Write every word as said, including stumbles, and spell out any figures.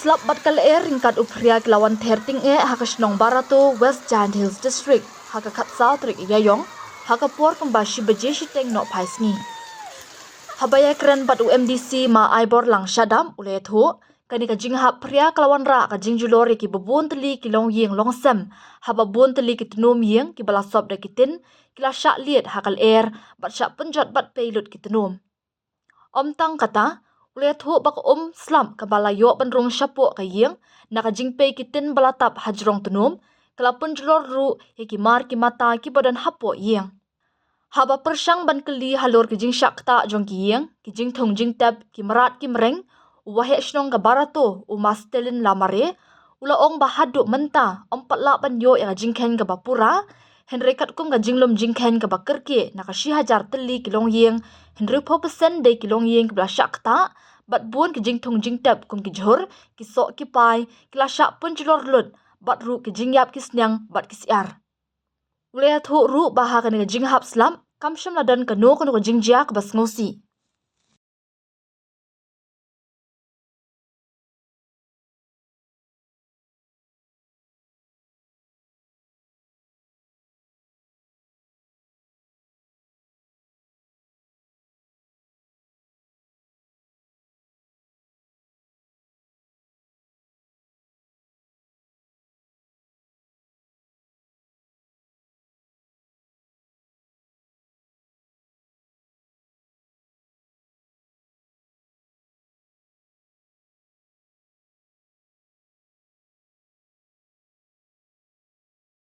Slap bad ka lyer ryngkat u phria ki la wan ther tyngeh ha ka shnong Barato, West Jaintia Hills District ha ka khatsaw tarik Ïaïong ha ka por kumba shi baje shiteng nohphai sngi. Haba ïakren bad u MDC Ma Aiborlang Shadap u la ïathuh, kane ka jinghap phria ka la wanrah ka jingjulor ïa kiba bun tylli ki longïing longsem, haba bun tylli ki tnum ïing kiba la sop da ki tin ki la shah lied ha ka lyer bad shah pynjot bad pei lut ki tnum. Ym tang kata, u la ïathuh ba ka um slap kaba la ïoh ban rung shapoh ka ïing na ka jingpei ki tin ba la tap hajrong tnum ka la pynjulor ruh ïa ki mar ki mata kiba don hapoh ïing. Haba pyrshang ban kylli halor ki jingshah ktah jong ki ïing, ki jingthung jingtep, ki mrad ki mreng, u waheh shnong ka Barato u Ma Stelin Lamare u la ong ba haduh mynta ym pat lah ban ïoh ïa ka jingkheiñ kaba pura, hynrei katkum ka jinglum jingkheiñ kaba kyrkieh na ka shi hajar tylli ki longïing, hynriewphew percent dei ki longïing kiba la shah ktah bad bun ki jingthung jingtep kum ki jhur, ki soh ki pai ki la shah pynjulor lut bad ruh ki jingïap ki sniang bad ki syiar. U la ïathuh ruh ba ha kane ka jinghap slap kam shym la don kano kano ka jingjia kaba sngewsih.